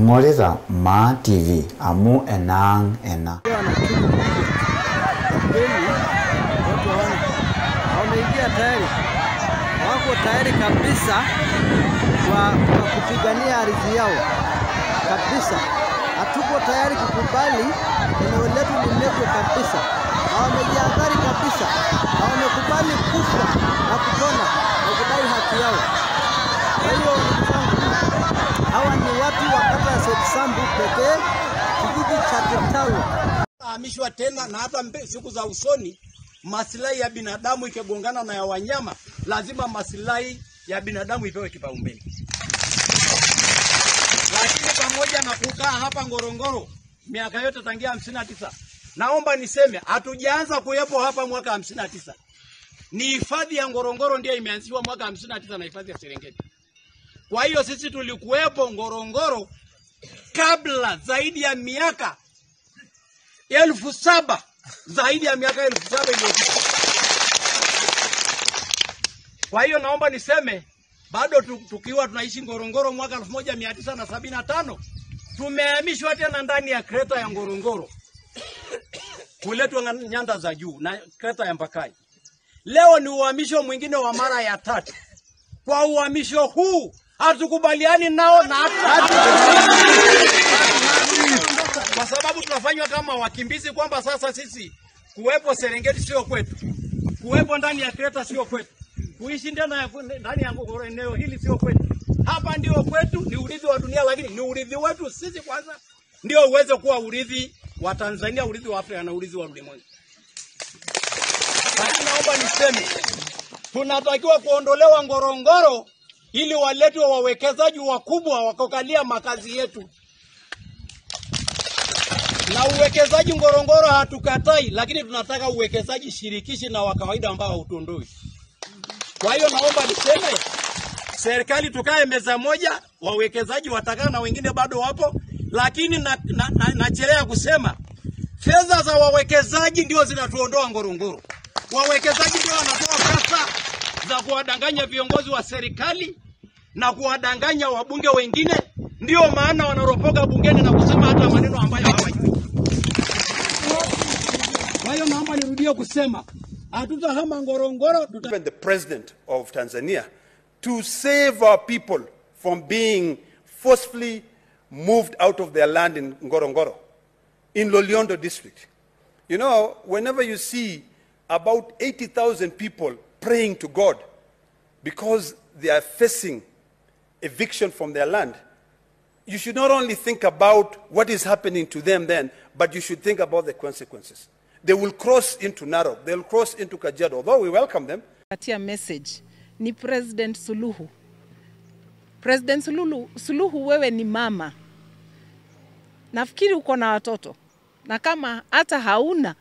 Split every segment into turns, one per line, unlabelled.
Ingorita Maa TV amu enaang ena.
Wameingia tayari, wako tayari kabisa kwa kupigania ardhi yao kabisa. Hatuko tayari kukubali eneo letu limegwe kabisa. Na wamejiadhari kabisa, na wamekubali kufa na kupona na kudai haki yao. Kwa hiyo hawa ni watu wa kata ya Soisambu pekee, kijiji cha Kitawa.
Hamishwa tena na hata siku za usoni, maslahi ya binadamu ikigongana na ya wanyama, lazima maslahi ya binadamu ipewe kipaumbele. Lakini pamoja na kukaa hapa Ngorongoro miaka yote tangia 59, naomba niseme hatujaanza kuwepo hapa mwaka 59. Ni hifadhi ya Ngorongoro ndiyo imeanzishwa mwaka 59 na hifadhi ya Serengeti. Kwa hiyo sisi tulikuwepo Ngorongoro kabla zaidi ya miaka 7,000, zaidi ya miaka 7,000 iliyopita. Kwa hiyo naomba niseme bado tukiwa tunaishi Ngorongoro mwaka 1975 tumehamishwa tena ndani ya kreta ya Ngorongoro kuletwa nyanda za juu na kreta ya Mbakai. Leo ni uhamisho mwingine wa mara ya tatu. Kwa uhamisho huu hatukubaliani nao na kwa sababu tunafanywa kama wakimbizi, kwamba sasa sisi kuwepo Serengeti sio kwetu, kuwepo ndani ya kreta sio kwetu, kuishi ndani ya eneo hili sio kwetu. Hapa ndio kwetu, ni urithi wa dunia, lakini ni urithi wetu sisi kwanza ndio uweze kuwa urithi wa Tanzania, urithi wa Afrika na urithi wa ulimwengu. Lakini naomba niseme tunatakiwa kuondolewa Ngorongoro ili waletwe wawekezaji wakubwa wakokalia makazi yetu. Na uwekezaji Ngorongoro hatukatai, lakini tunataka uwekezaji shirikishi na wa kawaida ambao hautuondoi. Kwa hiyo naomba niseme serikali tukae meza moja, wawekezaji watakaa na wengine bado wapo, lakini nachelea kusema fedha za wawekezaji ndio zinatuondoa Ngorongoro. Wawekezaji ndio wanatoa pesa za kuwadanganya viongozi wa serikali na kuwadanganya wabunge wengine, ndio maana wanaropoka bungeni na kusema hata maneno ambayo hawajui. Kwa hiyo naomba nirudie kusema hatutahama Ngorongoro.
The president of Tanzania to save our people from being forcefully moved out of their land in Ngorongoro, in Loliondo district. You know, whenever you see about 80,000 people praying to God because they are facing eviction from their land, you should not only think about what is happening to them then, but you should think about the consequences. They will cross into Narok, they'll cross into Kajiado, although we welcome them.
Patia message ni President Suluhu. President Suluhu, wewe ni mama. Nafikiri uko na watoto. Na kama hata hauna,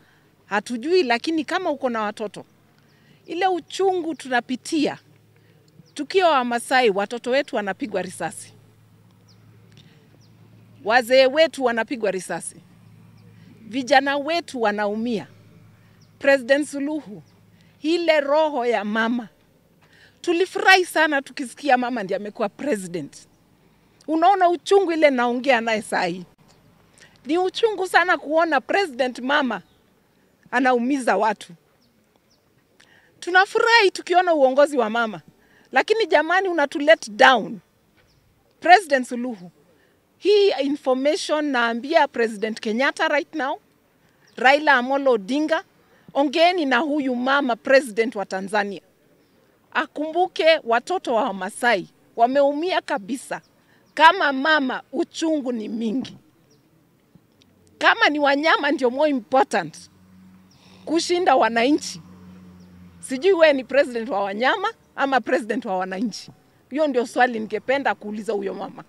hatujui, lakini kama uko na watoto, ile uchungu tunapitia tukiwa Wamasai, watoto wetu wanapigwa risasi, wazee wetu wanapigwa risasi, vijana wetu wanaumia. President Suluhu, ile roho ya mama, tulifurahi sana tukisikia mama ndiye amekuwa president. Unaona uchungu ile naongea naye saa hii. Ni uchungu sana kuona president mama anaumiza watu. Tunafurahi tukiona uongozi wa mama, lakini jamani, unatu let down. President Suluhu, hii information naambia President Kenyatta right now, Raila Amolo Odinga, ongeeni na huyu mama president wa Tanzania. Akumbuke watoto wa Wamasai wameumia kabisa. Kama mama, uchungu ni mingi. Kama ni wanyama ndio more important kushinda wananchi. Sijui wewe ni president wa wanyama ama president wa wananchi. Hiyo ndio swali ningependa kuuliza huyo mama.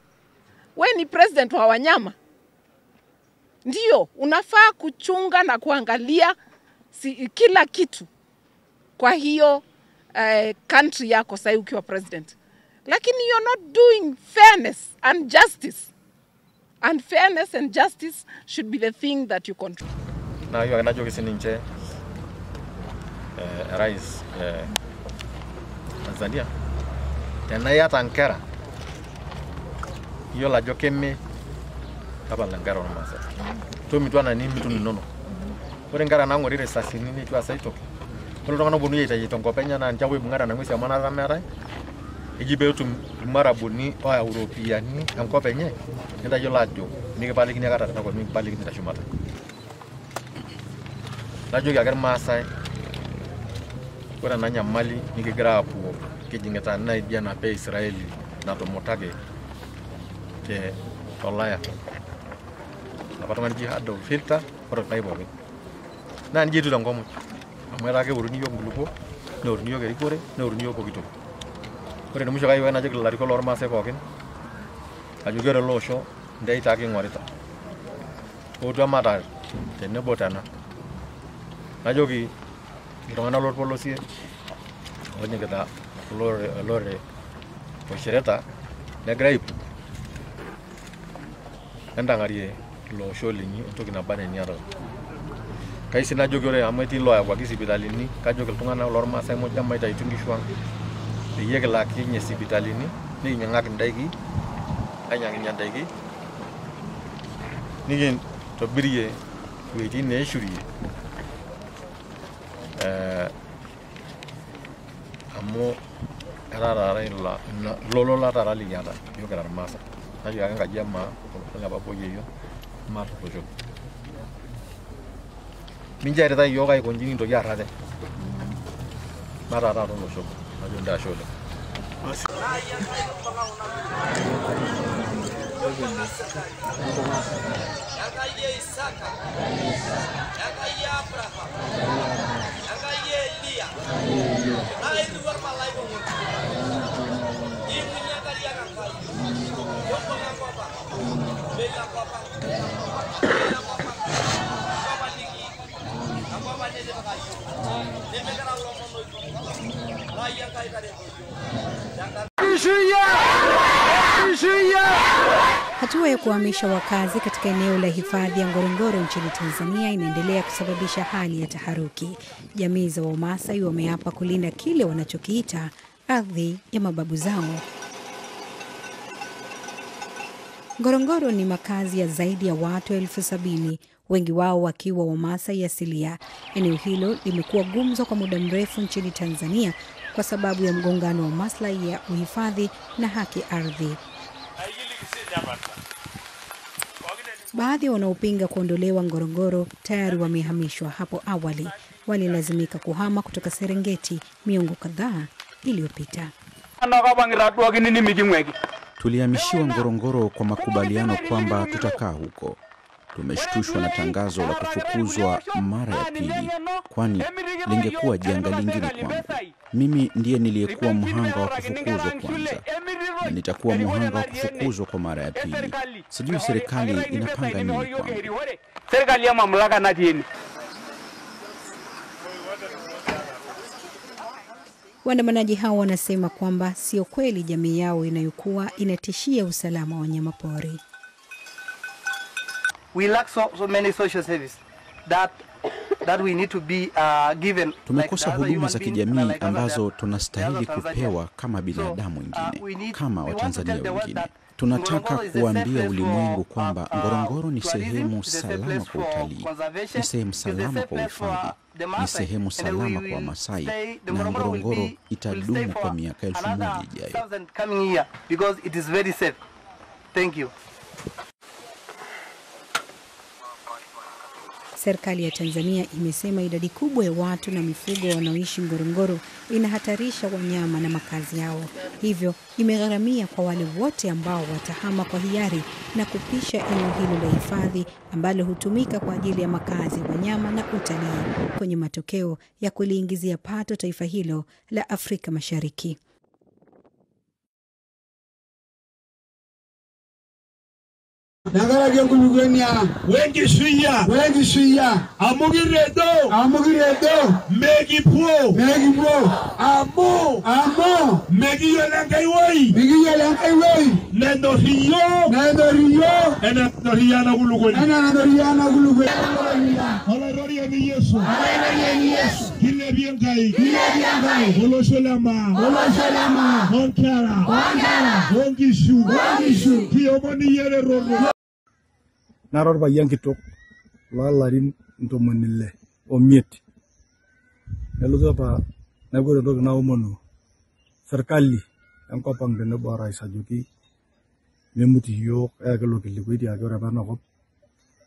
Wewe ni president wa wanyama? Ndio, unafaa kuchunga na kuangalia kila kitu kwa hiyo country yako sasa ukiwa president. Lakini you're not doing fairness and justice. And fairness and justice should be the thing that you control.
Na hiyo anajoki sininche rais Tanzania. Tena ya tankera. Hiyo la jokeme Tapala nkera ormaasai. Tomitu anaa nimitu inonok. Ore nkera naang'ori risasini neitu eas aitoki. Ore iltung'anak ooponu aitayu tenkop enye naa ninche oibung'are ena ng'ues amu enaata meetae. Eji peetum irmaraboni ooyau iropiyiani enkop enye nitayiolo ajo mikipalikini aikata tenakop mikipalikini teshumata. Najoki ake irmaasai ore ena nyamali nikigira aapuo kijing'ita naa idia napa e Israeli natumutaki te tolaya. Apa tung'ani oji Adolf Hitler ore likae pookin. Naa nejia etiu tenkop muj amu etaa keoruni iyiok inkulupuok, neoruni iyiok erikore, neoruni iyiok pooki toki. Ore enemusho kayieu ake najoki ilarikok lormaasai pookin ajoki ore ele osho ntae taa king'orita. Ootu ematar tenebo tena. Najoki iltung'anak lorpolosie oonyikita olorere oishirita negira aipuk entang'arie ilo osho linyi entoki naba enaa eniatata. Kayieu sii najoki ore amu etii iloyawuaki isipitalini kajoki iltung'anak lormaasai muj emaitaitu inkishu ang' peyie kilakinye isipitalini nikinyang'aki indaiki ainyang'akinye indaiki nikintobirie iwuejitin neishurie amu etaa taata ilo lola taata likiata iyiok kira irmaasai. Najoki ake enkaji emaa ole papa oyieyio matorosho. Mincho eritae iyiok aikonji nikintoki aar ate. Mataa taata olosho. Najo ntae ashe oleng.
Hatua ya kuhamisha wakazi katika eneo la hifadhi ya Ngorongoro nchini Tanzania inaendelea kusababisha hali ya taharuki. Jamii za Wamasai wameapa kulinda kile wanachokiita ardhi ya mababu zao. Ngorongoro ni makazi ya zaidi ya watu 70,000, wengi wao wakiwa Wamasai asilia. Eneo hilo limekuwa gumzo kwa muda mrefu nchini Tanzania kwa sababu ya mgongano wa maslahi ya uhifadhi na haki ardhi. Baadhi wanaopinga kuondolewa Ngorongoro tayari wamehamishwa. Hapo awali walilazimika kuhama kutoka Serengeti miongo kadhaa iliyopita.
Tulihamishiwa Ngorongoro kwa makubaliano kwamba tutakaa huko. Tumeshtushwa na tangazo la kufukuzwa mara ya pili, kwani lingekuwa janga lingine kwangu. Mimi ndiye niliyekuwa mhanga wa kufukuzwa kwanza, na nitakuwa mhanga wa kufukuzwa kwa mara ya pili. Sijui serikali inapanga nini kwangu.
Serikali ya mamlaka na dini.
Waandamanaji hao wanasema kwamba sio kweli jamii yao inayokuwa inatishia usalama wa wanyamapori.
We lack so many social services that we need to be given.
Tumekosa huduma za kijamii ambazo tunastahili kupewa kama binadamu wengine, kama Watanzania wengine. Tunataka kuambia ulimwengu kwamba Ngorongoro ni sehemu salama kwa utalii, ni sehemu salama kwa uhifadhi, ni sehemu salama kwa Wamasai, na Ngorongoro itadumu kwa miaka 1000 ijayo.
Because it is very safe. Thank you.
Serikali ya Tanzania imesema idadi kubwa ya watu na mifugo wanaoishi Ngorongoro inahatarisha wanyama na makazi yao. Hivyo imegharamia kwa wale wote ambao watahama kwa hiari na kupisha eneo hilo la hifadhi ambalo hutumika kwa ajili ya makazi ya wanyama na utalii, kwenye matokeo ya kuliingizia pato taifa hilo la Afrika Mashariki.
Wengi suya amugiredo megipo amu megiyolenkaiwoi nendoriyo enendoriyana gulugweni olairoria Yesu kilepie Enkai olosho le maa onkera onkishu kiomon iyie eretoto.
Nara orpayian kitok loolarin 65. Nelotu apa neeku ore entoki naomonu serkali enkop ang tenebo orais ajoki mimut iyiok eyaki ilo kilikuai tiaki ore apa enakop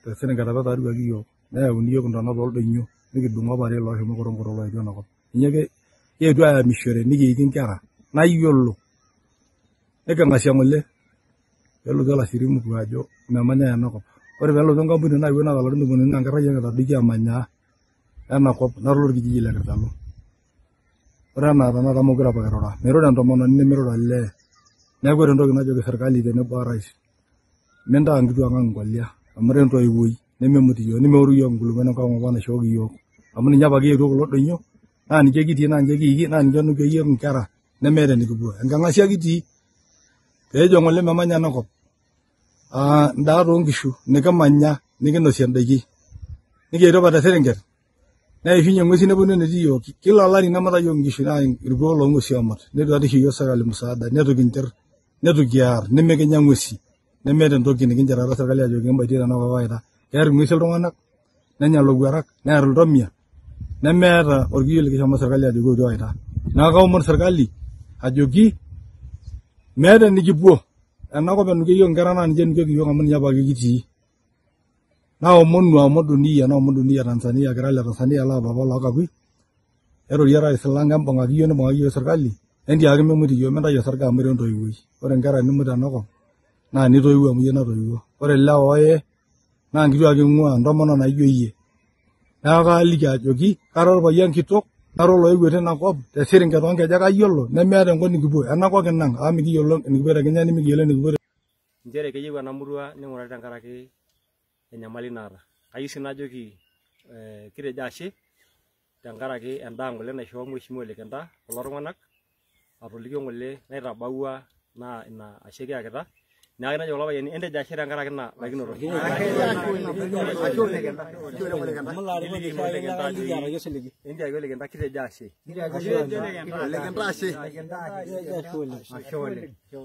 te Serengeti apa etaaruaki iyiok neyauni iyiok intonat oldonyio nikidung'o apa are looshomo Ngorongoro loetuo enakop. Ninye ake kietuo ayamishore nikiiki inkera nayiolo niking'asia ng'ole peelotu olasiri mkuu ajo memanyai enakop. Ore peelotu enkampuni nayewuo naata ilarin 30 naa enkerai ang etadoiki amanyaa enakop nara orkijiji le Kirtalo. Ore enaa tenakata mekure apa kirura, mirura entomononi nemirura olee. Neeku ore entoki najoki serkali tenebo orais, mintaa nkituak ang nkolia amu ira entoiwuoi nememut iyiok nemeoru iyiok nkulupuok enkop ang apa naishooki iyiok amu ninye apa kietuo kulo donyio naa ninche kitii naa ninche kiiki naa ninche enukie iyiok inkera nemeeta enikipuo. Enkang'asia kitii peejo ng'ole memanya enakop. Ndaat oonkishu nikimanya nikinosie ndaiki nikietuo apa te Serengeti neishunye ng'uesi neponu enetii iyiok. Kila olari nemuta iyiok inkishu naa irkuo loong'uesi oomut. Neitu aikata isho iyiok serkali musaada neitu kinchir neitu kiar nimikinya ng'uesi nemeeta entoki nikinchir taata serkali ajoki embaitie tenakop waita. Kear ing'uesi iltung'anak nenya ilowuarak near iltomia nemeeta orkiyo likishomo serkali ajoki ootu waita. Neeku kaomon serkali ajoki meeta enikipuo enakop enukie iyiok inkera naa ninche enukieki iyiok amu ninye apake kitii. Naomonu amu dunia naomon dunia Tanzania kira le Tanzania laa papa lookakui erorie orais lang embung'aki iyiok nibung'aki iyiok serkali entiaki memut iyiok mintayu osarge amu ira entoiwuoi. Ore inkera nimut enakop naa nitoiwuo amu iyie natoiwuo. Ore ilewa ooye naa nkituak ing'ua intomonok naijo iyie. Neeku kaaliki ajoki kara orpayian kitok nara oloewuo tina kop te Serengeti oonkejek ayiolo nemeeta enkop nikipuo enakop kinang amu mikiyiolo enikipuo te Kenya nimikiyiolo enikipuo
Nchere keyieu ena murua ning'urari tenkaraki enyamali naata. Kayieu sii najoki kitejo ashe tenkaraki endaa ng'ole naishoo mheshimiwa Ole Kenta kulo tung'anak atolikio ng'ole naitabawua naa ina ashe kiyakita. Neeku najo kulo payiani entejo ashe tenkaraki ina laikinoto. Entiaki Ole Kenta kitejo ashe.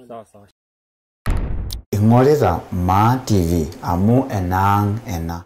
Sawa sawa.
Ing'orita Maa TV amu enaang' ena.